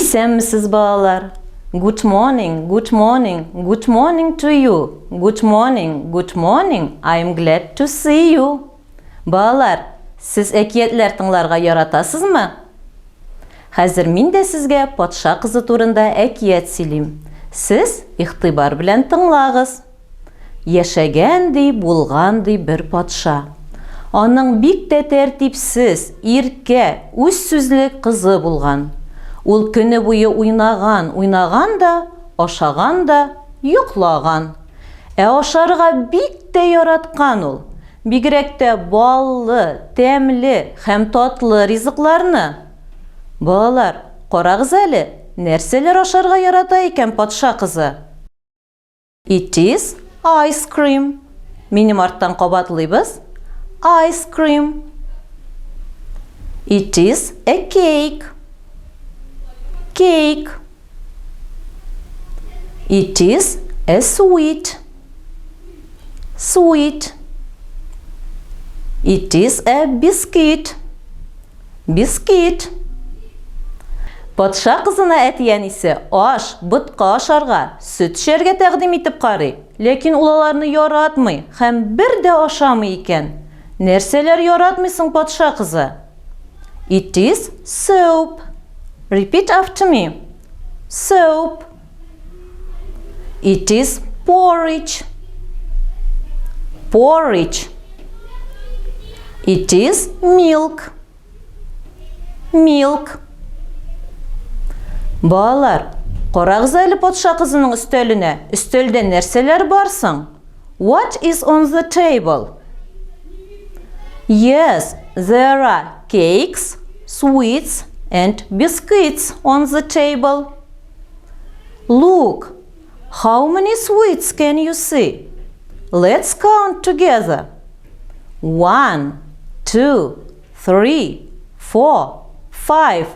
Исәнмесез, балалар! Good morning, good morning, good morning to you. Good morning, good morning, I am glad to see you. Балалар, сез әкиятләр тыңларга яратасызмы? Хәзер мин дә сезгә патша кызы турында әкият сөйлим. Сез игътибар белән тыңлагыз. Яшәгән ди, булган ди бер патша. Аның бик тә тәртипсез, иркә, үзсүзле кызы булган. Ул көне буе уйнаган, уйнаган да, ашаган да, йоклаган. Ә ашарга бик тә яраткан ул. Бигрәк тә баллы, тәмле һәм татлы ризыкларны. Балалар, карагыз әле, нәрсәләр ашарга ярата икән патша кызы? It is ice cream. Минем арттан кабатлыйбыз. Ice cream. It is a cake. Cake. It is a sweet. Sweet. It is a biscuit. Бисквит. Патша кызына әти-әнисе аш, ботка ашарга, сөт эчәргә тәкъдим итеп карый, ләкин ул аларны яратмый һәм бер дә ашамый икән. Нәрсәләр яратмый соң патша кызы? It is soap. Repeat after me. Soap. It is porridge. Porridge. It is milk. Milk. Балалар, карагыз әле патша кызының өстәленә. Өстәлдә нәрсәләр бар соң? What is on the table? Yes, there are cakes, sweets and biscuits on the table. Look, how many sweets can you see? Let's count together. One, two, three, four, five.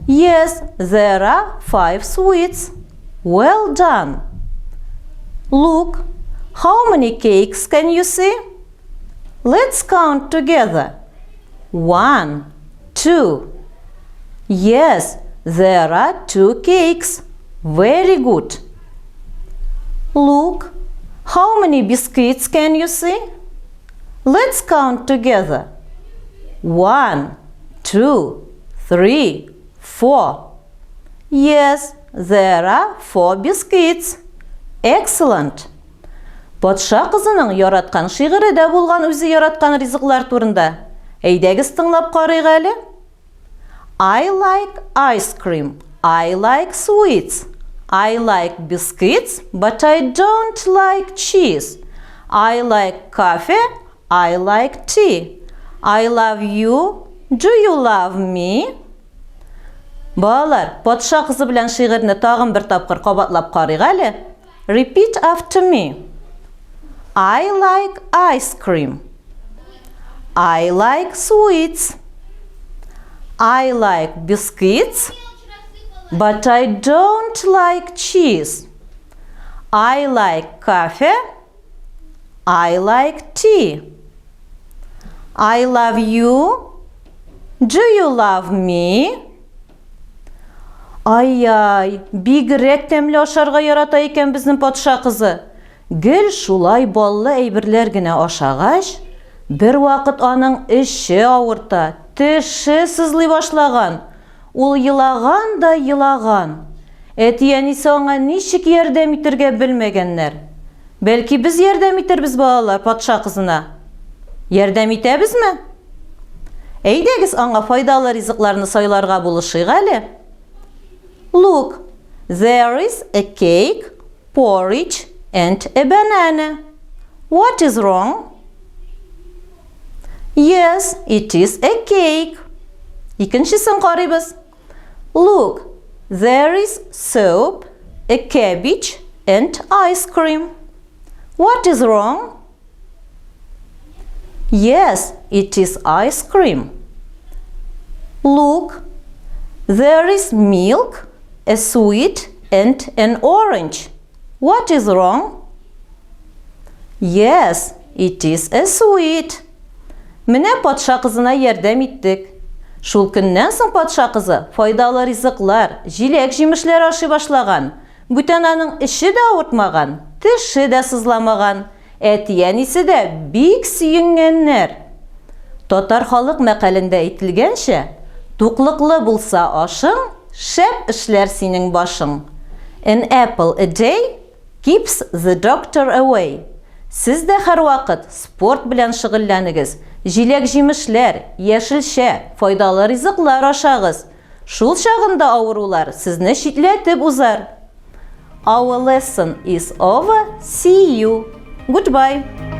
Yes, there are five sweets. Well done. Look, how many cakes can you see? Let's count together. One, two. Yes, there are two cakes. Very good. Look, how many biscuits can you see? Let's count together. One, two, three, four. Yes, there are four biscuits. Excellent. Патша кызының яраткан шигыре дә булган үзе яраткан ризыклар турында. Әйдәгез тыңлап карыйк әле. I like ice cream. I like sweets. I like biscuits, but I don't like cheese. I like coffee. I like tea. I love you. Do you love me? Балалар, патша кызы белән шигырьне тагын бер тапкыр кабатлап карыйк әле. Repeat after me. I like ice cream. I like sweets. I like biscuits, but I don't like cheese. I like coffee. I like tea. I love you. Do you love me? Ай-яй, бигрәк тәмле ашарга ярата икән безнең патша кызы. Гел шулай баллы әйберләр генә ашагач, бервакыт аның эче авырта, теше сызлый башлаган. Ул елаган да елаган. Әти-әнисе аңа ничек ярдәм итергә белмәгәннәр. Бәлки без ярдәм итербез, балалар, патша кызына? Ярдәм итәбезме? Әйдәгез аңа файдалы ризыкларны сайларга булышыйк әле. Look, there is a cake, porridge and a banana. What is wrong? Yes, it is a cake. Икенчесен карыйбыз. Look, there is soap, a cabbage and ice cream. What is wrong? Yes, it is ice cream. Look, there is milk, a sweet and an orange. What is wrong? Yes, it is a sweet. Менә патша кызына ярдәм иттек. Шул көннән соң патша кызы файдалы ризыклар, җиләк-җимешләр ашый башлаган. Бүтән аның эче дә авыртмаган, теше дә сызламаган. Әти-әнисе дә бик сөенгәннәр. Татар халык мәкалендә әйтелгәнчә, туклыклы булса ашың, шәп эшләр синең башың. An apple a day keeps the doctor away. Сез дә һәрвакыт спорт белән шөгыльләнегез, җиләк-җимешләр, яшелчә, файдалы ризыклар ашагыз. Шул чагында авырулар сезне читләтеп узар. Our lesson is over. See you. Goodbye.